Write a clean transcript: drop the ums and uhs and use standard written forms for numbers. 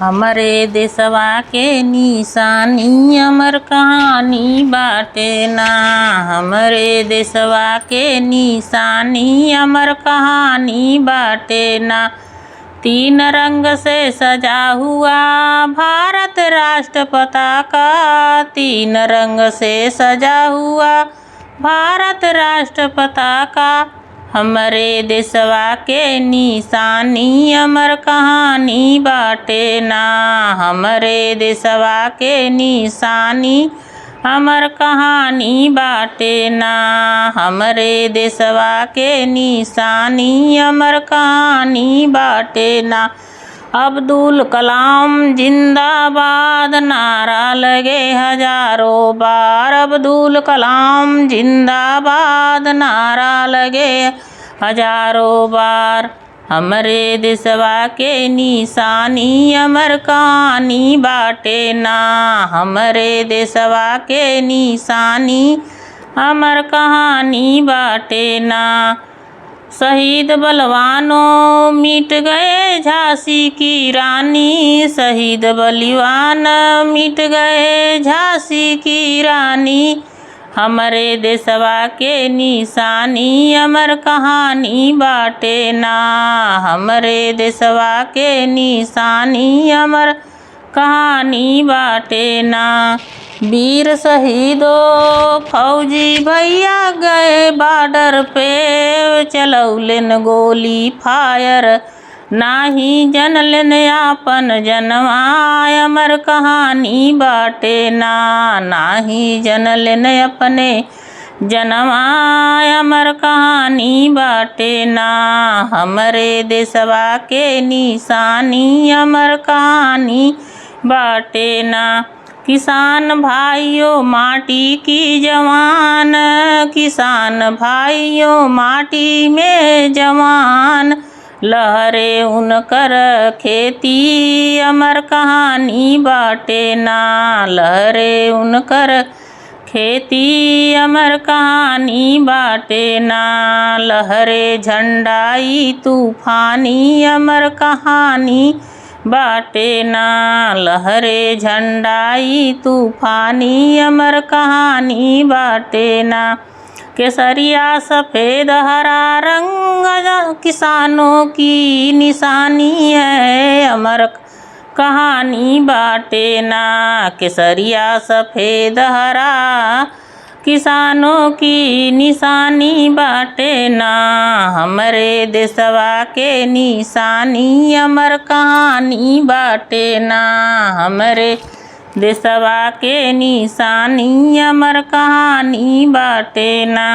हमरे देशवा के निशानी अमर कहानी बाटे ना। हमरे देशवा के निशानी अमर कहानी बाटे ना। तीन रंग से सजा हुआ भारत राष्ट्र पताका। तीन रंग से सजा हुआ भारत राष्ट्र पताका। हमरे देशवा के निशानी अमर कहानी बाटे ना। हमरे देशवा के निशानी अमर कहानी बाटे ना। हमरे देशवा के निशानी अमर कहानी बाटे ना। अब्दुल कलाम जिंदाबाद, नारा लगे हजारों बार। अब्दुल कलाम जिंदाबाद, नारा लगे हजारों बार। हमरे देशवा के निशानी अमर कहानी बाटे ना। हमरे देशवा के निशानी अमर कहानी बाटे ना। शहीद बलवानों मिट गए झांसी की रानी। शहीद बलिवान मिट गए झांसी की रानी। हमरे देशवा के निशानी अमर कहानी बाटे ना। हमरे देशवा के निशानी अमर कहानी बाटे ना। वीर शहीदों फौजी भैया गए बॉर्डर पे, चलौलन गोली फायर। नाही जनलन आपन जनवा अमर कहानी बाटे ना। नाही जनलन अपने जनवा अमर कहानी बाटे ना। हमरे देशवा के निशानी अमर कहानी बाटे ना। किसान भाइयों माटी की जवान, किसान भाइयों माटी में जवान। लहरे उनकर खेती अमर कहानी बाटे ना। लहरे उनकर खेती अमर कहानी बाटे ना। लहरे झंडाई तूफानी अमर कहानी बाटे ना। लहरे झंडाई तूफानी अमर कहानी बाटे ना। केसरिया सफ़ेद हरा रंग किसानों की निशानी है, अमर कहानी बाटे ना। केसरिया सफ़ेद हरा किसानों की निशानी बाटे ना। हमरे देशवा के निशानी अमर कहानी बाटे ना। हमरे देशवा के निशानी अमर कहानी बाटे ना।